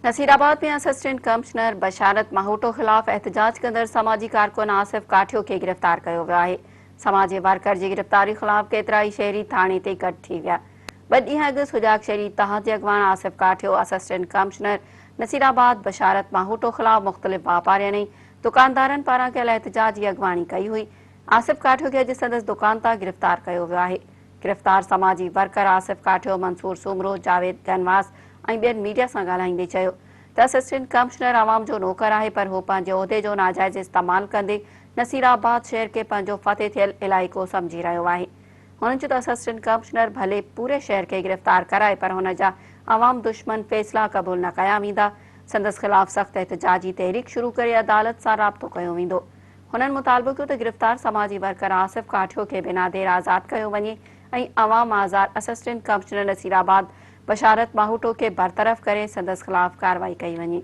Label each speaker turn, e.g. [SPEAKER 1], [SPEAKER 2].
[SPEAKER 1] Nasirabad ۾ assistant commissioner بشارت ماهوٽو خلاف احتجاج ڪندڙ سماجي ڪارڪن آصف ڪاٺيو کي گرفتار ڪيو ويو آهي. سماجي ورڪر جي گرفتاري خلاف ڪيترائي شهري ٿاڻي تي گڏ ٿي ويا. ٻه ڏينهن اڳ سجاڳ شهري اتحاد جي اڳواڻ آصف ڪاٺيو اسسٽنٽ ڪمشنر نصيرآباد بشارت ماهوٽو خلاف مختلف واپارين ۽ دڪاندارن پاران ڪيل احتجاج جي اڳواڻي ڪئي هئي. آصف ڪاٺيو کي اڄ سندس دڪان تان گرفتار ڪيو ويو آهي. گرفتار سماجي ورڪر آصف ڪاٺيو، منصور سومرو، جاويد گنواس ۽ ٻين ميڊيا سان ڳالهائيندي چيو ته اسسٽنٽ ڪمشنر عوام جو نوڪر آهي پر هو پنهنجي عهدي جو ناجائز استعمال ڪندي نصير آباد شهر کي پنهنجو فتح ٿيل علائقو سمجهي رهيو آهي. هنن چيو ته اسسٽنٽ ڪمشنر ڀلي پوري شهر کي گرفتار ڪرائي پر هن جا عوام دشمن فيصلا قبول نه ڪيا ويندا، سندس خلاف سخت احتجاجي تحريڪ شروع ڪري عدالت سان رابطو ڪيو ويندو. هنن مطالبو ڪيو ته گرفتار سماجي ورڪر آصف ڪاٺيو کي بنا دير آزاد ڪيو وڃي ۽ عوام آزار اسسٽنٽ ڪمشنر نصيرآباد بشارت ماهوٽو کي برطرف ڪري سندس خلاف ڪارروائي ڪئي وڃي.